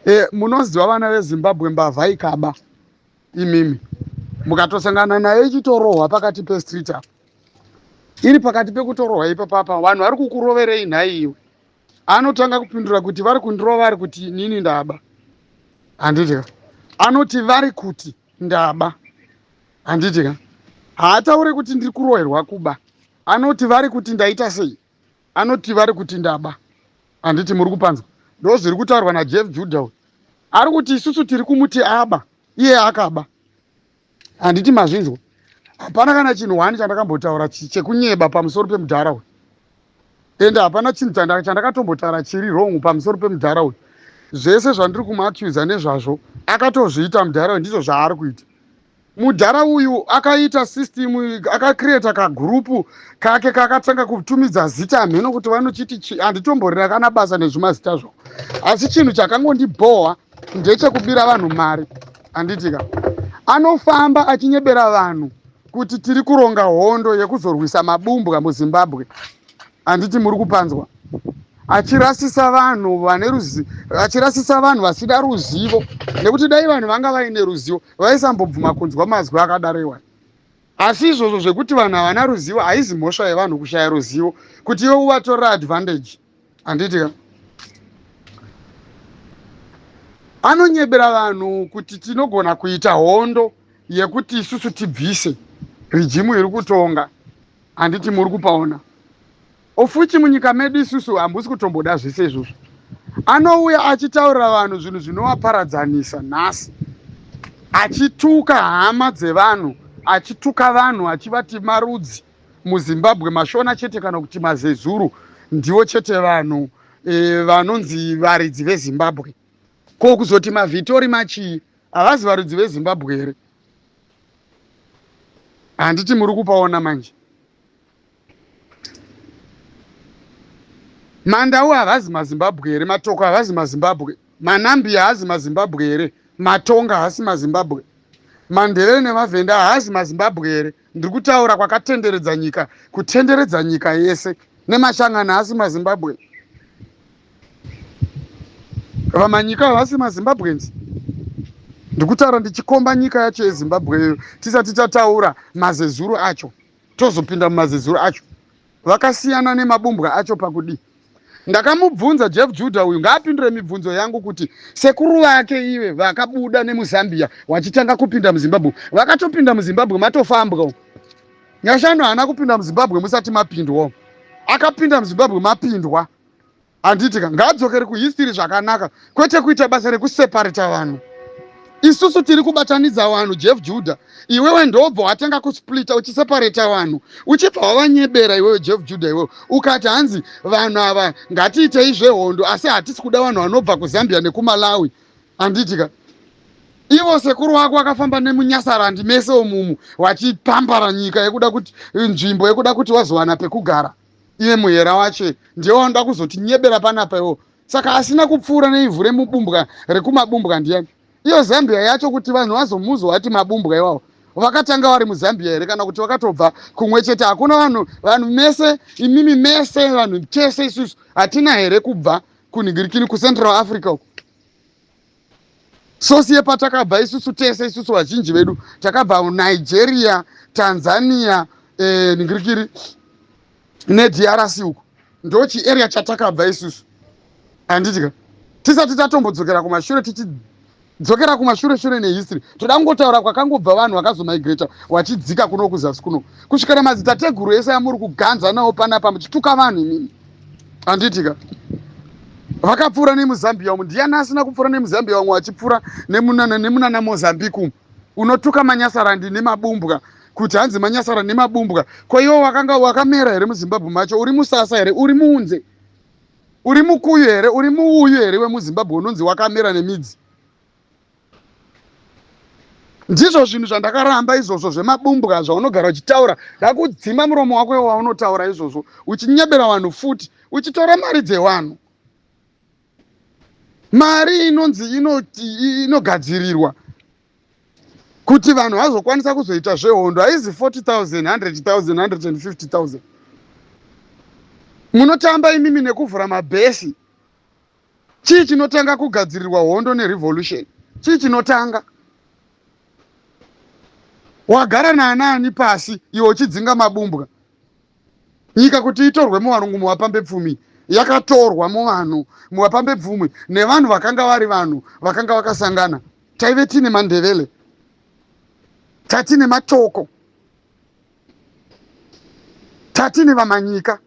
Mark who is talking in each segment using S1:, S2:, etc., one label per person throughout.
S1: E, munoziva vana veZimbabwe, mbavha ikaba imimi mukatosangana nayo ichitorohwa pakati pestreet apa, iri pakati pekutorohwa ipapapa, vanhu vari kukuroverei nhai iwe? Anotanga kupindura kuti vari kundirova, vari kuti inini ndaba, handiti ka? Anoti vari kuti ndaba, handiti ka? Haataure kuti ndiri kuroherwa kuba, anoti vari kuti ndaita sei, anoti vari kuti ndaba, handiti muri kupanzwa? Ndo zviri kutaurwa naJeff Judah uyu. Ari kuti isusu tiri kumuti aba, iye akaba, handiti mazvinzwa? Hapana kana chinhu hwani chandakambotaura chekunyeba pamusoro pemudhara uyu, ende hapana chinhu chandakatombotaura chiri wrong pamusoro pemudhara uyu. Zvese zvandiri kumuaccusa nezvazvo akatozviita mudhara uyu, ndizvo zvaari kuita. Mudhara uyu akaita system, akacreata kagurupu kake kakatanga kutumidza zita, hamheno kuti vanochiti, handitomborina kana basa nezvimazita zvo, asi chinhu chakangondibhohwa ndechekubira vanhu mari, handitika? Anofamba achinyebera vanhu kuti tiri kuronga hondo yekuzorwisa mabumbwa muZimbabwe, handiti muri kupanzwa? Achirasisa vanhu vane ruzi, achirasisa vanhu vasina ruzivo, nekuti dai vanhu vanga vaine ruzivo vaisambobvuma kunzwa mazwi akadaro iwaya. Asi izvozvo zvekuti vanhu havana ruzivo, haizi mhosva yevanhu kushaya ruzivo kuti iwe uvatorera advantage, handiti ka? Anonyebera vanhu kuti tinogona kuita hondo yekuti isusu tibvise regime iri kutonga, handiti muri kupaona? Ofuchi munyika medu isusu hambusi kutomboda zvese izvozvo. Anouya achitaurira vanhu zvinhu zvinovaparadzanisa nhasi, achituka hama dzevanhu, achituka vanhu, achivati marudzi muZimbabwe maShona chete kana kuti maZezuru ndivo chete vanhu vanonzi varidzi veZimbabwe. Ko kuzoti maVhitori machii havazi varidzi veZimbabwe here? Handiti muri kupaona manje? Mandau havazi maZimbabwe here? Matoko havazi maZimbabwe? Manambia haazi maZimbabwe here? Matonga haasi maZimbabwe? Mandevere nemaVhenda haazi maZimbabwe here? Ndiri kutaura kwakatenderedza nyika, kutenderedza nyika yese. Nemashangani haasi maZimbabwe? Vamanyika havasi maZimbabweans? Ndikutaura ndichikomba nyika yacho yeZimbabwe iyo, tisati tataura mazezuru acho. Tozopinda mumazezuru acho, vakasiyana nemabumbwa acho pakudii? Ndakamubvunza Jeff Judah uyu, ngaapindure mibvunzo yangu, kuti sekuru vake ive vakabuda nemuZambia vachitanga kupinda muZimbabwe, vakatopinda muZimbabwe matofambwa. Nyashanu haana kupinda muZimbabwe musati mapindwa, akapinda muZimbabwe mapindwa, handiti ka? Ngaadzokere kuhistory zvakanaka, kwete kuita basa rekuseparata vanhu. Isusu tiri kubatanidza vanhu, Jeff Judah. Iwewe ndobva watanga kusplita, uchiseparata vanhu, uchibva wavanyebera. Iwewe Jeff Judah, iwewe ukati hanzi vanhu ava ngatiitei zvehondo, asi hatisi kuda vanhu vanobva kuZambia nekuMalawi, handiti ka? Ivo sekuru wako akafamba nemuNyasarandi mese omumu vachipambara nyika yekuda kuti nzvimbo yekuda kuti wazowana pekugara. Iye muhera wacho ndiye wanoda kuzotinyebera panapa iwo. Saka asina kupfuura neivhu remubumbwa rekumabumbwa ndiyani? Iyo Zambia yacho, kuti vanhu vazomuzwa vati mabumbwa iwawo, vakatanga vari muZambia here kana kuti vakatobva kumwe chete? Hakuna vanhu, vanhu mese imimi, mese vanhu tese isusu hatina here kubva kunhingirikini kuCentral Africa uko? Sosi yepatakabva isusu tese, isusu vazhinji vedu takabva Nigeria, Tanzania, nhingirikiri neDRC uko, ndo chiarea chatakabva isusu, handiti ka? Tisati tatombodzokera kumashure, tichidzokera kumashure shure nehistory, toda kungotaura kwakangobva vanhu vakazomigrata vachidzika kuno kuzasi kuno kusvikira madzitateguru ese amuri kuganza nawo panapa muchituka vanhu imimi, handiti ka? Vakapfuura nemuZambia umu. Ndiani asina kupfuura nemuZambia? Vamwe vachipfuura nemunana Mozambique umu. Unotuka manyasarandi nemabumbwa kuti hanzi manyasara nemabumbwa. Ko iwo wakanga wakamera here muZimbabwe macho? Uri musasa here? Uri muunze? Uri mukuyu here? Uri muuyu here wemuZimbabwe unonzi wakamera nemidzi? Ndizvo zvinhu zvandakaramba izvozvo zvemabumbwa zvaunogara uchitaura. Ndakudzima muromo wako iwo waunotaura izvozvo, uchinyebera vanhu futi, uchitora mari dzevanhu, mari inonzi inogadzirirwa kuti vanhu vazokwanisa kuzoita zvehondo. Haizi 40,000, 100,000, 150,000. Munotamba imimi nekuvhura mabhesi. Chii chinotanga kugadzirirwa hondo nerevolution? Chii chinotanga? Wagara naanaani pasi iwe uchidzinga mabumbwa? Nyika kuti itorwe muvarungu muvapambepfumi yakatorwa muvanhu muvapambepfumi nevanhu vakanga vari vanhu vakanga vakasangana. Taive tine maNdevele, tatine matoko, tatine vamanyika,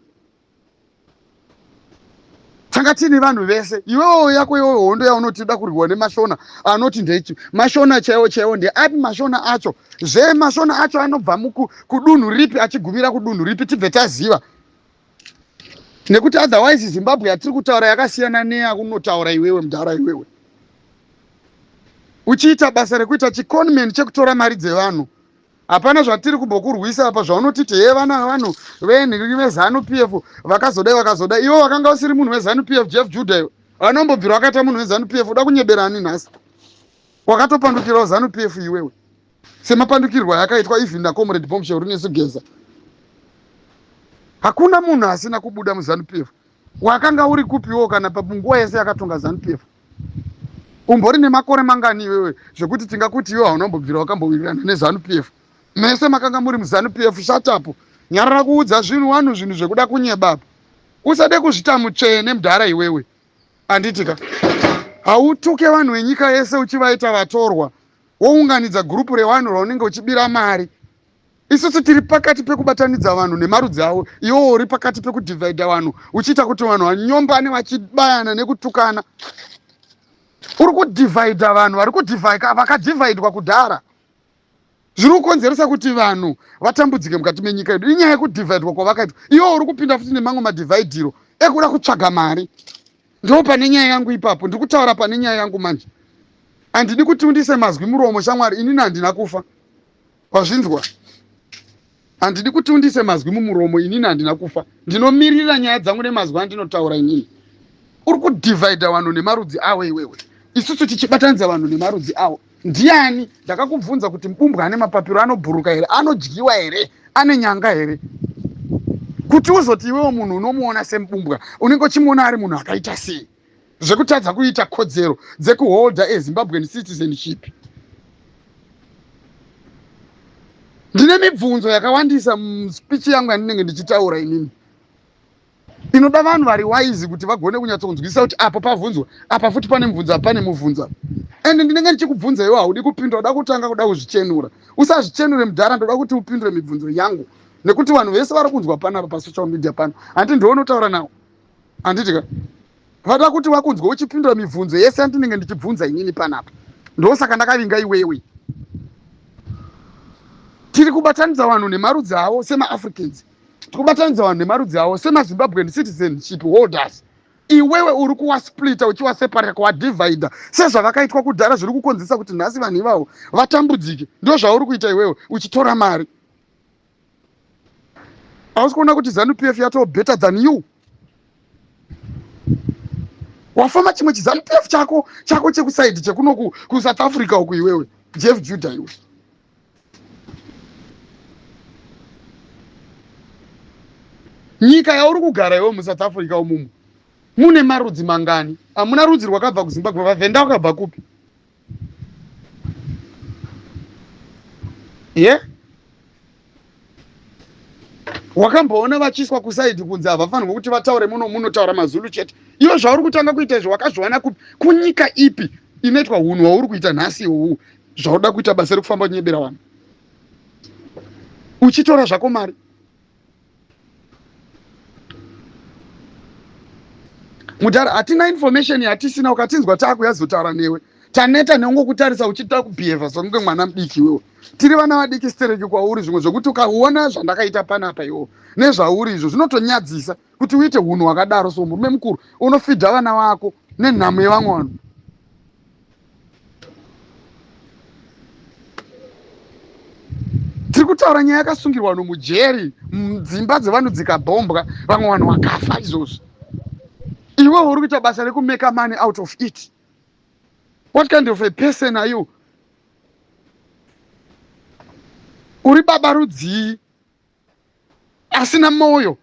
S1: tanga tiine vanhu vese. Iwewo yako iwewe hondo yaunoti ida kurwiwa nemashona anoti ndechi mashona chaiwo chaiwo ndeapi mashona acho zve mashona acho anobva kudunhu ripi achigumira kudunhu ripi tibve taziva nekuti otherwise Zimbabwe yatiri kutaura yakasiyana neyakunotaura iwewe mudhara iwewe uchiita basa rekuita chiconman chekutora mari dzevanhu. Hapana zvatiri kumbokurwisa apa zvaunotiti hee vana vanhu venhiri veZanu PF vakazodai vakazodai. Iwe wakanga usiri munhu weZanu PF Jeff Judah iwe. Vanombobvira wakaita munhu weZanu PF uda kunyebera ani nhasi? Wakatopandukirawo Zanu PF iwewe. Semapandukirwo ayakaitwa even naComrade Bombshell Runesu Geza. Hakuna munhu asina kubuda muZanu PF. Wakanga uri kupiwo kana panguva yese yakatonga Zanu PF? Umbori nemakore mangani iwewe zvekuti tingakuti iwe hauna kumbobvira wakambowirirana neZanu PF? Mese makanga muri muZanu PF, shut up. Nyarara kuudza zvinhu vanhu zvinhu zvekuda kunyeba apa. Usade kuzvita mutsvene mudhara iwewe. Anditi ka? Hautuke vanhu venyika yese uchivaita vatorwa. Wounganidza gurupu revanhu raunenge uchibira mari. Isusu tiri pakati pekubatanidza vanhu nemarudzi avo, iwewe uri pakati pekudhivhaidha vanhu uchiita kuti vanhu vanyombane vachibayana nekutukana. Uri kudhivhaidha vanhu vari kudhivhaika vakadhivhaidwa kudhara. Zviri kukonzeresa kuti vanhu vatambudzike mukati menyika yedu inyaya yekudhivhaidwa kwavakaitwa. Iwewe uri kupinda futi nemamwe madhivhaidhiro ekuda kutsvaga mari. Ndipo pane nyaya yangu ipapo, ndiri kutaura pane nyaya yangu manje. Handidi kuti undiise mazwi muromo shamwari, inini handina kufa. Wazvinzwa? Handidi kuti undiise mazwi mumuromo, inini handina kufa. Ndinomirira nyaya dzangu nemazwi andinotaura inini. Uri kudhivhaidha vanhu nemarudzi avo iwewe. Isusu tichibatanidza vanhu nemarudzi avo. Ndiani? Ndakakubvunza kuti mubumbwa ane mapapiro anobhuruka here? Anodyiwa here? Ane nyanga here? Kuti uzoti iwewe munhu unomuona semubumbwa, unenge uchimuona ari munhu akaita sei? Zvekutadza kuita kodzero dzekuholda a Zimbabwean citizenship. Ndine mibvunzo yakawandisa muspeech yangu yandinenge ndichitaura inini inoda vanhu vari wise kuti vagone kunyatsonzwisisa kuti apo pavhunzwa apa futi pane mubvunzo apa pane mubvunzo and ndinenge ndichikubvunza iwe haudi kupindura uda kutanga kuda kuzvichenura. Usazvichenure mudhara, ndoda kuti upindure mibvunzo yangu nekuti vanhu vese vari kunzwa panapa pasocial media pano hanti ndiwe unotaura nawo handiti ka vada kuti vakunzwe uchipindura mibvunzo yese yandinenge ndichibvunza inini panapa ndosaka ndakavinga iwewe. Tiri kubatanidza vanhu nemarudzi avo semaAfricans, tiri kubatanidza vanhu nemarudzi avo semaZimbabwean citizenship holders. Iwewe uri kuwasplita uchiwaseparata kuwadivhaidha sezvavakaitwa kudhara zviri kukonzeresa kuti nhasi vanhu ivavo vatambudzike. Ndozvauri kuita iwewe uchitora mari. Hausi kuona kuti Zanu PF yatoo better than you? Wafamba chimwe chiZanu PF chako chako chekusaidi chekuno kuSouth Africa uku iwewe Jeff Judah iwe. Nyika yauri kugara iwe muSouth Africa umumu mune marudzi mangani? Hamuna rudzi rwakabva kuZimbabwe, vaVhenda vakabva kupi? Ye? Yeah? Wakamboona vachiiswa kusaidi kunzi havafanirwe kuti vataure muno munotaura maZulu chete. Iwe zvauri kutanga kuita izvi wakazviwana kupi? Kunyika ipi inoitwa hunhu hwauri kuita nhasi iwowu zvauda kuita basa rekufamba uchinyebera vanhu uchitora zvako mari? Mudhara, hatina information yatisina. Ukatinzwa taakuyazotaura newe taneta neungokutarisa uchiita kubhehevha sekunge mwana mudiki iwewe. Tiri vana vadiki stereki kwauri, zvimwe zvekuti ukaona zvandakaita panapa iwewe nezvauri izvo zvinotonyadzisa kuti uite hunhu hwakadaro. So murume mukuru unofidha vana vako nenhamo yevamwe vanhu. Tiri kutaura nyaya yakasungirwa vanhu mujeri, dzimba dzevanhu dzikabhombwa, vamwe vanhu vakafa izvozvi. Iwe uri kuita basa rekumeka money out of it. What kind of a person are you? Uri baba rudzii asina moyo?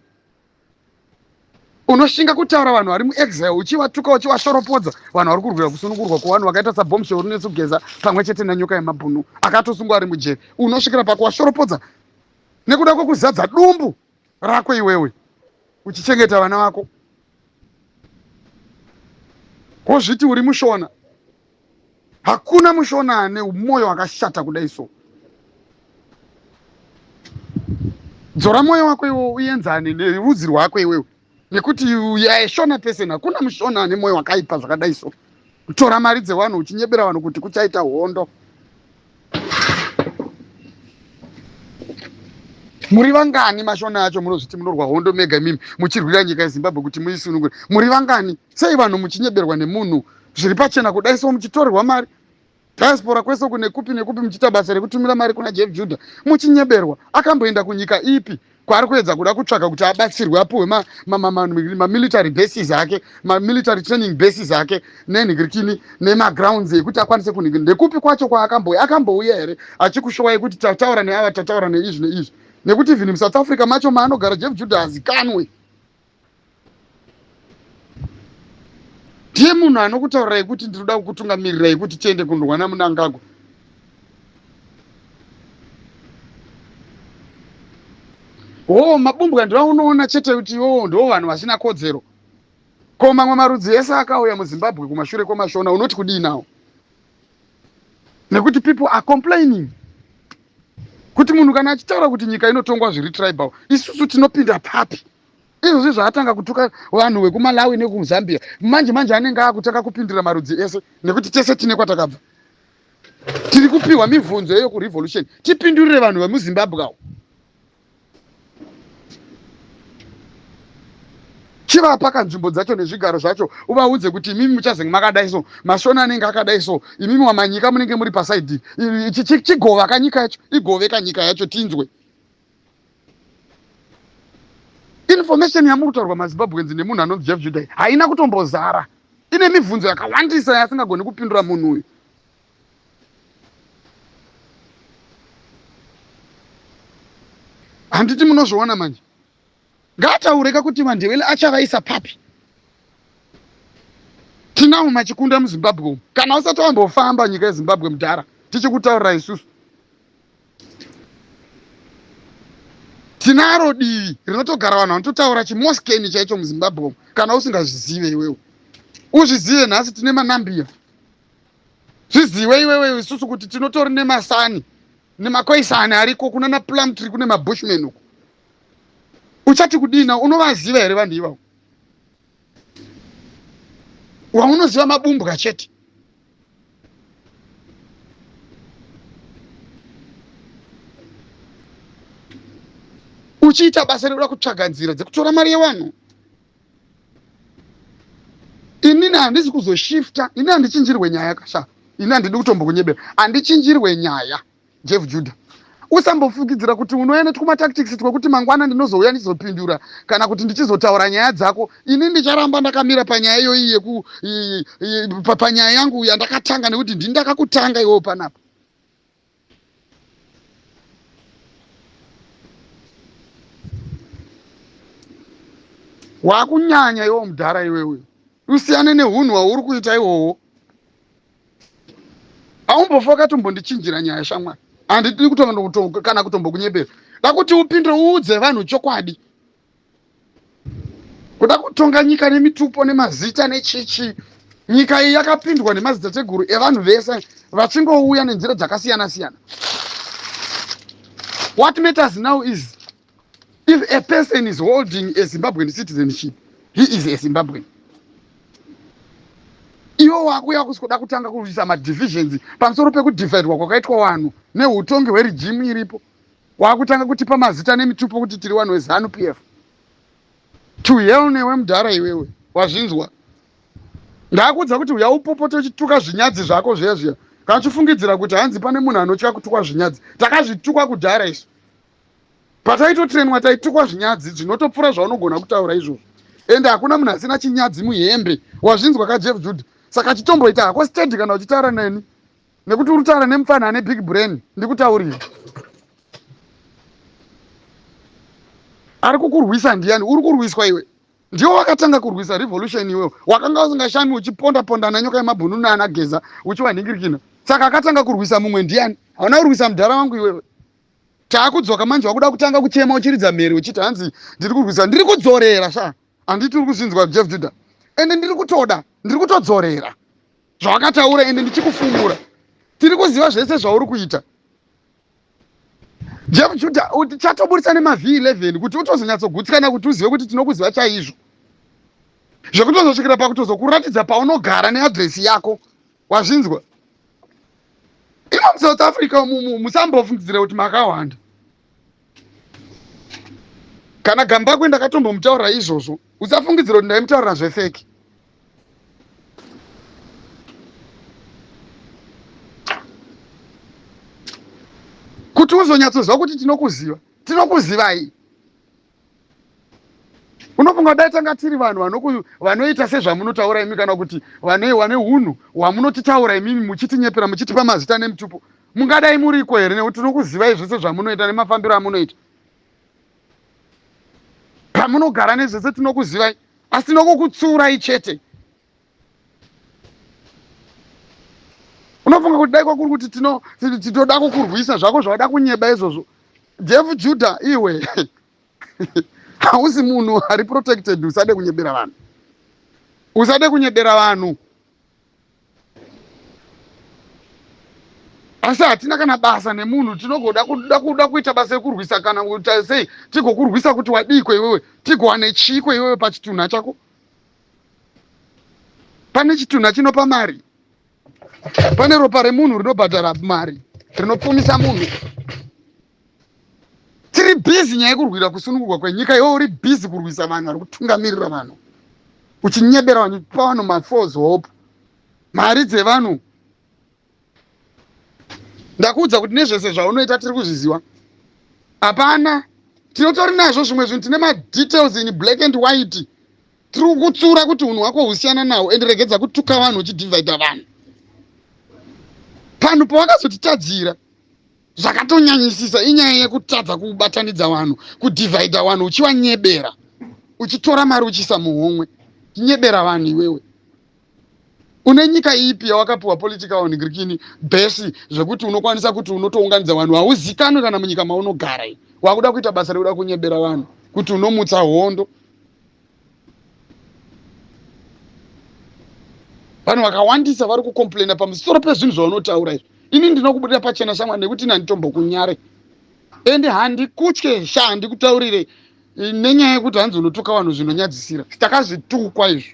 S1: Unoshinga kutaura vanhu vari muexile uchivatuka, uchivashoropodza, vanhu vari kurwira kusunungurwa kwevanhu vakaita saBombshell Rinesugeza pamwe chete naNyoka yemabhunu akatosungwa ari mujeri. Unosvikira pakuwashoropodza nekuda kwekuzadza dumbu rako iwewe uchichengeta vana vako, wozviti uri muShona. Hakuna muShona ane mwoyo wakashata kudai. So dzora mwoyo wako iwewe, uenzane nerudzi rwako iwewe, nekuti yaShona person. Hakuna muShona ane mwoyo wakaipa zvakadai. So kutora mari dzevanhu uchinyebera vanhu kuti kuchaita hondo. Muri vangani maShona acho munozviti munorwa hondo mega imimi, muchirwira nyika yeZimbabwe kuti muisunungure? Muri vangani? Sei vanhu muchinyeberwa nemunhu zviri pachena kudai so, muchitorerwa mari diaspora kwese uku, nekupi nekupi, muchiita basa rekutumira mari kuna Jeff Judah, muchinyeberwa? Akamboenda kunyika ipi kwaari kuedza kuda kutsvaga kuti abatsirwe, apuhwe mamilitary bases ake, mamilitary training bases ake nenhingirikini nemagrounds ekuti akwanise kunhingi? Ndekupi kwacho kwaakambouya? Akambouya here achikushowai kuti tataura neava, tataura neizvi neizvi? Nekuti even muSouth Africa macho maanogara Jeff Judah hazikanwe. Ndiye munhu anokutaurirai kuti ndinoda kukutungamirirai kuti tiende kundorwa naMunangagwa. Ho, mabumbwa ndovaunoona chete kuti iwowo ndo vanhu vasina kodzero. Ko mamwe marudzi ese akauya muZimbabwe kumashure kwemaShona unoti kudii nawo? Nekuti people are complaining kuti munhu kana achitaura kuti nyika inotongwa zviri tribal, isusu tinopinda papi? Izvozvi zvaatanga kutuka vanhu vekuMalawi nekuZambia, manje manje anenge akutanga kupindira marudzi ese, nekuti tese tine kwatakabva. Tiri kupiwa mibvunzo iyo kurevolution, tipindurire vanhu vemuZimbabwe avo. Chivapa kanzvimbo dzacho nezvigaro zvacho, uvaudze kuti imimi muchazenge makadai so, maShona anenge akadai so, imimi wamanyika munenge muri pasaidi. Chigova kanyika yacho, igove kanyika yacho, tinzwe information yamuri kutaurwa maZimbabweans nemunhu anonzi Jeff Judah. Haina kutombozara, ine mibvunzo yakawandisa yaasingagoni kupindura munhu uyu. Handiti munozviona manje? Ngaataureka kuti maNdebele achavaisa papi. Tinawo machikunda muZimbabwe umu. Kana usati wambofamba nyika yeZimbabwe, mudhara, tichikutaurira isusu, tinaro divi rinotogara vanhu vanototaura chiMoskeni chaicho muZimbabwe umu. Kana usingazvizive iwewe, uzvizive nhasi. Tine maNambia, zvizive iwewe. Isusu kuti tinotori nemaSani nemaKoisani ariko kuna naPlumtree, kune maBushman uku. Uchati kudina? Unovaziva here vanhu ivavo? Waunoziva mabumbwa chete. Uchiita basa rekuda kutsvaga nzira dzekutora mari yevanhu. Inini handisi kuzoshifta, ini handichinjirwe nyaya kasha. Ini handidi kutombokunyebera, handichinjirwe nyaya. Jeff Judah, usambofukidzira kuti unoenda twumatactics twekuti mangwana ndinozouya ndichizopindura kana kuti ndichizotaura nyaya dzako. Ini ndicharamba ndakamira panyaya iyoyi yeku panyaya yangu yandakatanga, nekuti ndini ndakakutanga iwewo panapa. Wakunyanya iwo mudhara iwewe, usiyane neunhu hwauri kuita iwowo. Haumbofa wakatombondichinjira nyaya, shamwari. Handidi kana kutombokunyebera. Da kuti upindure, uudze vanhu chokwadi. Kuda kutonga nyika nemitupo nemazita nechichi. Nyika iyi yakapindwa nemadzitateguru evanhu vese vachingouya nenzira dzakasiyana siyana. What matters now is if a person is holding a Zimbabwean citizenship, he is a Zimbabwean. Iwo wakuya kuda kutanga kuisa madivisions pamusoro pekudivhaidwa kwakaitwa vanhu neutongi hweregime iripo, wakutanga kutipa mazita nemitupo kuti tiri vanhu veZANU PF. To hell newe mudhara iwewe, wazvinzwa? Ndakuudza kuti uya upopote uchituka zvinyadzi zvako zviya zviya. Kana uchifungidzira kuti hanzi pane munhu anotya kutukwa zvinyadzi, takazvitukwa kudhara isu. Pataitotrenwa taitukwa zvinyadzi zvinotopfuura zvaunogona kutaura izvozvo. Ende hakuna munhu asina chinyadzi muhembe, wazvinzwa kaJeff Judah? Saka chitomboita hako steady kana uchitaura neni, nekuti uri kutaura nemufana ane big brain. Ndikutaurira, ari kukurwisa ndiani? Uri kurwiswa iwe. Ndiwo wakatanga kurwisa revolution iwewe. Wakanga usingashami uchiponda ponda ana nyoka yemabhunu naana Geza uchivanhingirikina. Saka akatanga kurwisa mumwe ndiani? Hauna kurwisa mudhara wangu iwewe. Taakudzoka manje wakuda kutanga kuchema uchiridza mhere uchiti hanzi ndiri kurwisa. Ndiri kudzorera sha. Handiti uri kuzvinzwa Jeff Judah. Ende ndiri kutoda, ndiri kutodzorera zvawakataura ende ndichikufumura. Tiri kuziva zvese zvauri kuita. Jeff Judah tichatoburitsa nema V11 kuti utozonyatsogutsikana kuti uzive kuti tinokuziva chaizvo. Zvekutozosvikira pakutozokuratidza paunogara neadresi yako. Wazvinzwa? Imo muSouth Africa musambofungidzira kuti makawanda. Kana Gambakwe ndakatombomutaurira izvozvo. Usafungidzira kuti ndaimutaurira zvefeki. Kuti uzonyatsoziva kuti tinokuziva, tinokuzivai. Unofunga dai tanga tiri vanhu vanoita sezvamunotaura imi kana kuti vane hunhu hwamunotitaura imimi muchitinyepera muchitipa mazita nemitupo, mungadai muriko here? Nekuti tinokuzivai zvese zvamunoita nemafambiro amunoita. Pamunogara nezvese tinokuzivai, asi tinokukutsuurai chete. Unofunga kuti dai kwakuri kuti tinoda kukurwisa zvako zvawada kunyeba izvozvo. Jeff Judah iwe hausi munhu ari protected, usade kunyebera vanhu, usade kunyebera vanhu. Asi hatina kana basa nemunhu, tinogoda kuda kuda kuita basa rekurwisa kana kuita sei, tigokurwisa kuti wadiiko iwewe, tigowane chiiko iwewe pachitunha chako. Pane chitunha chinopa mari, pane ropa remunhu rinobhadhara mari, rinopfumisa munhu. Tiri busy nyaya yekurwira kusunungurwa kwenyika, iwe uri busy kurwisa vanhu vari kutungamirira vanhu, uchinyebera vanhu, uchipa vanhu mafalse hope, mari dzevanhu. Ndakuudza kuti nezvese zvaunoita tiri kuzviziva. Hapana, tinotori nazvo zvimwe zvinhu, tine madetails in black and white. Tiri kukutsura kuti unhu hwako husiyana nawo, and regedza kutuka vanhu uchidivhaidha vanhu. Panhu pawakazotitadzira zvakatonyanyisisa inyaya yekutadza kubatanidza vanhu, kudivhaidha vanhu uchivanyebera, uchitora mari uchiisa muhomwe, uchinyebera vanhu iwewe. Une nyika ipi yawakapiwa political nigirikini bhesi zvekuti unokwanisa kuti unotounganidza vanhu hauzikanwe kana munyika maunogara iyi? Wakuda kuita basa rekuda kunyebera vanhu kuti unomutsa hondo. Vanhu vakawandisa vari kucomplaina pamusoro pezvinhu zvaunotaura izvi. Ini ndinokubudira pachena shamwari nekuti ini handitombokunyare ende handikutye sha, handikutaurire nenyaya yekuti hanzi unotuka vanhu zvinonyadzisira. Takazvitukwa izvo.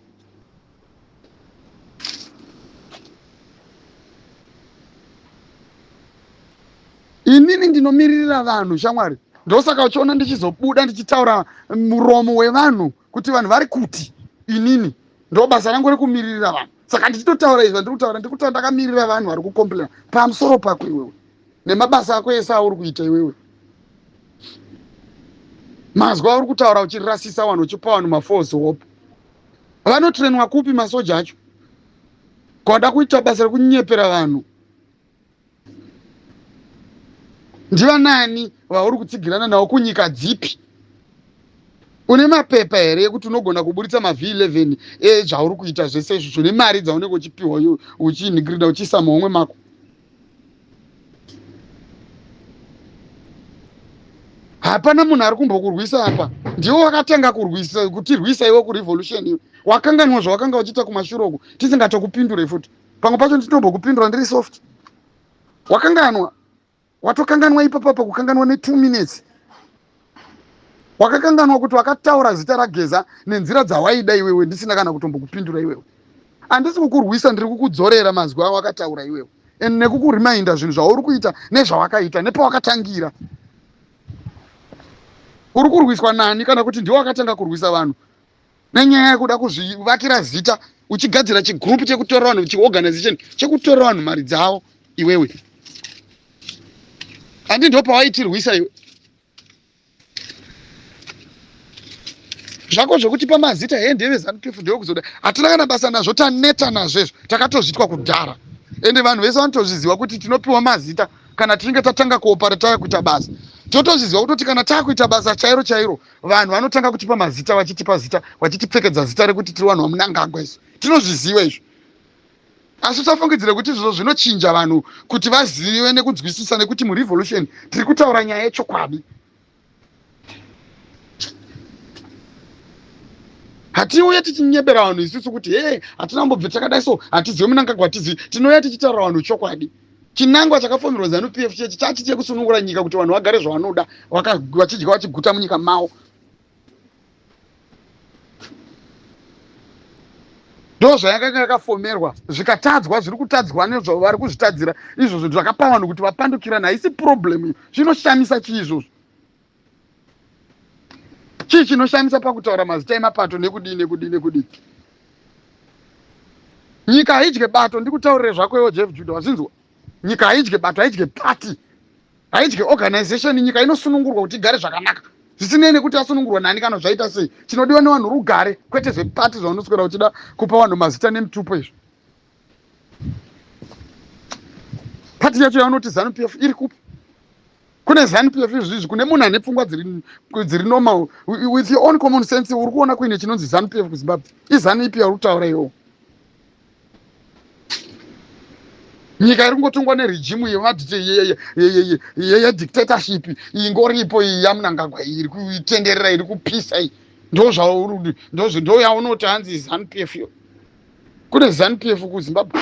S1: Inini ndinomiririra vanhu shamwari, ndosaka uchiona ndichizobuda ndichitaura muromo wevanhu kuti vanhu vari kuti inini ndo basa rangu rekumiririra vanhu. Saka ndichitotaura izvi ndiri kutaura, ndiri kutaura ndakamirira vanhu vari kucomplaina pamusoro pako iwewe nemabasa ako ese auri kuita iwewe, mazwi auri kutaura uchirasisa vanhu, uchipa vanhu mafalse hope. Vanotrainwa kupi masoja acho? Kwada kuita basa rekunyepera vanhu. Ndivanani vauri kutsigirana navo kunyika dzipi? Une mapepa here ekuti unogona kuburitsa maV11 ezvauri kuita zvese izvozvo nemari dzaunenge uchipiwa uchinhingirira uchiisa muhomwe mako? Hapana munhu ari kumbokurwisa apa. Ndiwo wakatanga kurwisa, kutirwisa iwe kurevolution iwe. Wakanganwa zvawakanga uchiita kumashure uku, tisingatokupindure futi. Pamwe pacho ndinombokupindura ndiri soft. Wakanganwa. Watokanganwa ipapa kukanganwa ne 2 minutes. Wakakanganwa kuti wakataura zita raGeza nenzira dzawaida iwewe, ndisina kana kutombokupindura iwewe. Handisi kukurwisa, ndiri kukudzorera mazwi awakataura iwewe and nekukurimainda zvinhu zvauri kuita nezvawakaita nepawakatangira. Uri kurwiswa nani kana kuti ndiwe wakatanga kurwisa vanhu nenyaya yekuda kuzvivakira zita uchigadzira chigroup chekutorera vanhu, chiorganization chekutorera vanhu mari dzavo iwewe? Handi ndo pawaitirwisa iwe zvako zvekutipa mazita hee ndeve ZANU PF ndewekuzoda, hatina kana basa nazvo, taneta nazvo izvo, takatozvitwa kudhara ende vanhu vese vanotozviziva kuti tinopiwa mazita kana tichinge tatanga kuoparetaya kuita basa. Totozviziva kutoti kana takuita basa chairo chairo, vanhu vanotanga kutipa mazita, vachitipa zita, vachitipfekedza zita rekuti tiri vanhu vaMunangagwa. Izvo tinozviziva izvo, asi usafungidzire kuti izvozvo zvinochinja vanhu kuti vazive nekunzwisisa, nekuti murevolution tiri kutaura nyaya yechokwadi. Hatiuye tichinyebera vanhu isusu kuti he, hatina kumbobve takadai, so hatizivi Munangagwa, hatizivi. Tinouya tichitaura vanhu chokwadi. Chinangwa chakafomerwa ZANU PF chechi chachi chekusunungura nyika kuti vanhu vagare zvavanoda, vachidya vachiguta munyika mavo. Ndo zvayakanga yakafomerwa, zvikatadzwa, zviri kutadzwa nezvavari kuzvitadzira izvozvo. Zvakapa vanhu kuti vapandukirana. Haisi problem iyo. Zvinoshamisa chii izvozvo? Chii chinoshamisa pakutaura mazita emapato nekudii nekudii nekudii? Nyika haidye bato. Ndikutaurire zvako iwo Jeff Judah, wazinzwa? Nyika haidye bato, haidye party, haidye organization. Nyika inosunungurwa kuti igare zvakanaka, zvisinei nekuti asunungurwa nani kana zvaita sei. Chinodiwa nevanhu rugare, kwete zvepati zvaunoswera uchida kupa vanhu mazita nemutupo izvo. Pati yacho yaunoti ZANU PF iri kupi? Kune ZANU PF izvizvi? Kune munhu ane pfungwa dziri normal, with your own common sense, uri kuona kuine chinonzi ZANU PF kuZimbabwe? IZANU ipi yauri kutaura iwowo? Nyika iri kungotongwa neregime yedictatorship ingoripo iyi yaMunangagwa, iyi iri kutenderera, iri kupisa iyi. Ndo zvauri, ndo yaunoti hanzi ZANU PF yo? Kune ZANU PF kuZimbabwe?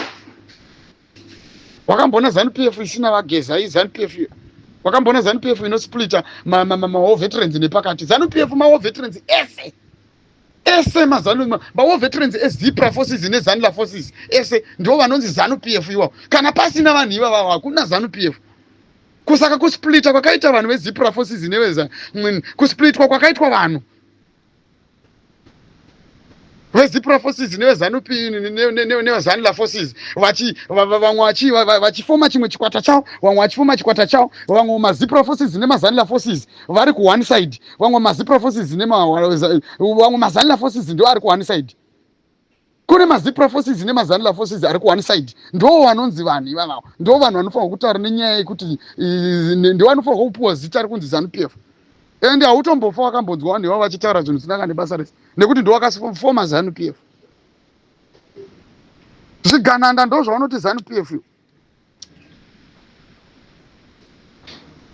S1: Wakamboona ZANU PF isina vaGeza? IZANU PF iyo? Wakamboona ZANU PF inosplita mawar veterans nepakati? ZANU PF mawar veterans ese ese, mazanu mawar veterans eZIPRA forces neZANLA forces ese ndo vanonzi ZANU PF iwavo. Kana pasina vanhu ivavavo, hakuna ZANU PF. Kusaka kusplita kwakaita vanhu veZIPRA forces neveza, kusplitwa kwakaitwa vanhu veZIPRA forces neveZANU neveZANLA forces, vamwe vachifoma chimwe chikwata chavo, vamwe vachifoma chikwata chavo, vamwe maZIPRA forces nemaZANLA forces vari kuone side, vamwe maZIPRA forces vamwe maZANLA forces ndo ari kuone side. Kune maZIPRA forces nemaZANLA forces ari kuone side, ndo vanonzi vanhu ivavavo, ndo vanhu vanofanirwa kutaura nenyaya yekuti ndo vanofanirwa kupiwa zita rekunzi ZANU PF. Ende hautombofa wakambonzwa vanhu ivavo vachitaura zvinhu zvisina kana nebasa rese, nekuti ndo vakafoma ZANU PF. Zvigananda ndo zvavanoti ZANU PF iyo.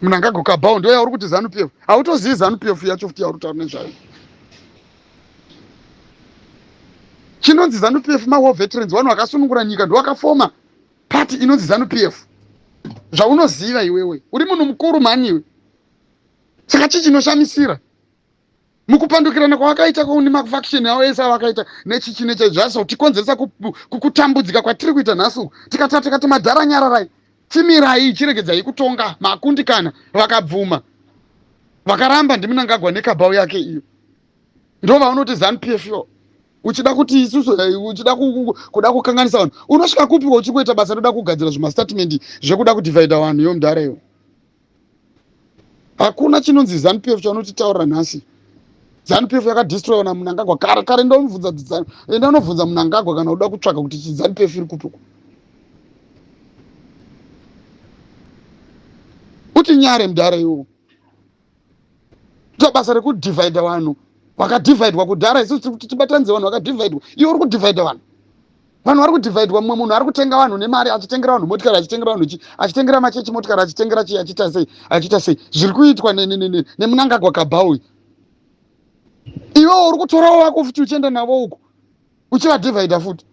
S1: Munangagwa kabhao ndo yauri kuti ZANU PF. Hautozivi ZANU PF yacho futi yauri kutaura nezvayo. Chinonzi ZANU PF mawar veterans, vanhu vakasunungura nyika, ndo vakafoma pati inonzi ZANU PF. Zvaunoziva iwewe, uri munhu mukuru mhani iwe. Saka chii chinoshamisira mukupandukirana kwavakaita nemafaction avo ese avakaita nechichi nechai? Zvasa kutikonzeresa kutambudzika kwatiri kuita nhasi uku. Tikati tikati madhara, nyararai, chimirai, chiregedzai kutonga, makundikana. Vakabvuma, vakaramba ndiMunangagwa nekabhau yake iyo. Ndo vaunoti ZANU PF yo. Uchida kuti isusu, uchida kuda kukanganisa vanhu, unosvika kupiwa uchingoita basa roda kugadzira zvimastatement zvekuda kudhivhaidha vanhu? Iyo mudhara iyo, hakuna chinonzi ZANU PF chaunotitaurira nhasi. ZANU PF yakadestroywa naMunangagwa kare kare. Ndonobvunza, enda unobvunza Munangagwa kana uda kutsvaga kuti ZANU PF iri kupi. Uti nyare mudhara iwowo. Ita basa rekudhivhaidha vanhu vakadhivhaidwa kudhara. Isusu tiri kuti tibatanidze vanhu vakadhivhaidwa, iwe uri kudhivhaidha vanhu. Vanhu vari kudhivhaidwa. Mumwe munhu ari kutenga vanhu nemari, achitengera vanhu motikari, achitengera vanhu chi, achitengera machechi motikari, achitengera chii, achiita sei, achiita sei. Zviri kuitwa neMunangagwa kabhaui. Iwewo uri kutorawo vako futi uchienda navo uko, uchivadhivhaidha futi.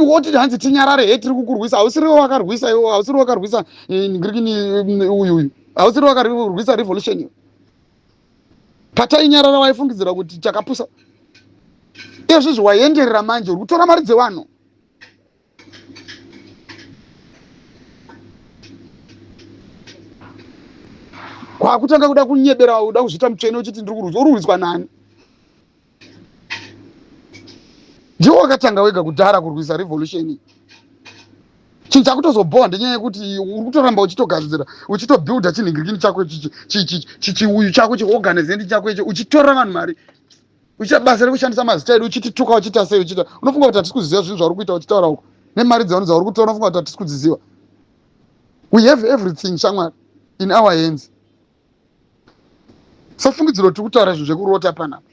S1: Woti hanzi tinyarare, he, tiri kukurwisa. Hausiriwo wakarwisa iwo, hausiri wakarwisa ngirikini uyu uyu, hausiri wakarwisa revolution iyo. Patainyarara waifungidzira kuti takapusa. Izvizvi waienderera manje, uri kutora mari dzevanhu. Kwakutanga kuda kunyebera, uda kuzviita mutsvene, uchiti ndiri kurwiswa. Uri kurwiswa nani? Ndiwo wakatanga wega kudhara kurwisa revolution. Chinhu chakutozobhowa ndenyaya yekuti uri kutoramba uchitogadzira, uchitobuilda chinhingirikini chako, chiuyu chako, chiorganization chako icho, uchitorera vanhu mari, uchiita basa rekushandisa mazita edu, uchitituka, uchiita sei, uchiita. Unofunga kuti hatisi kuziva zvinhu zvauri kuita uchitaura uko? Nemari dzavanhu dzauri kutora, unofunga kuti hatisi kudziziva? We have everything, shamwari, in our hands. Safungidziro tiri kutaura zvinhu zvekurota panapa.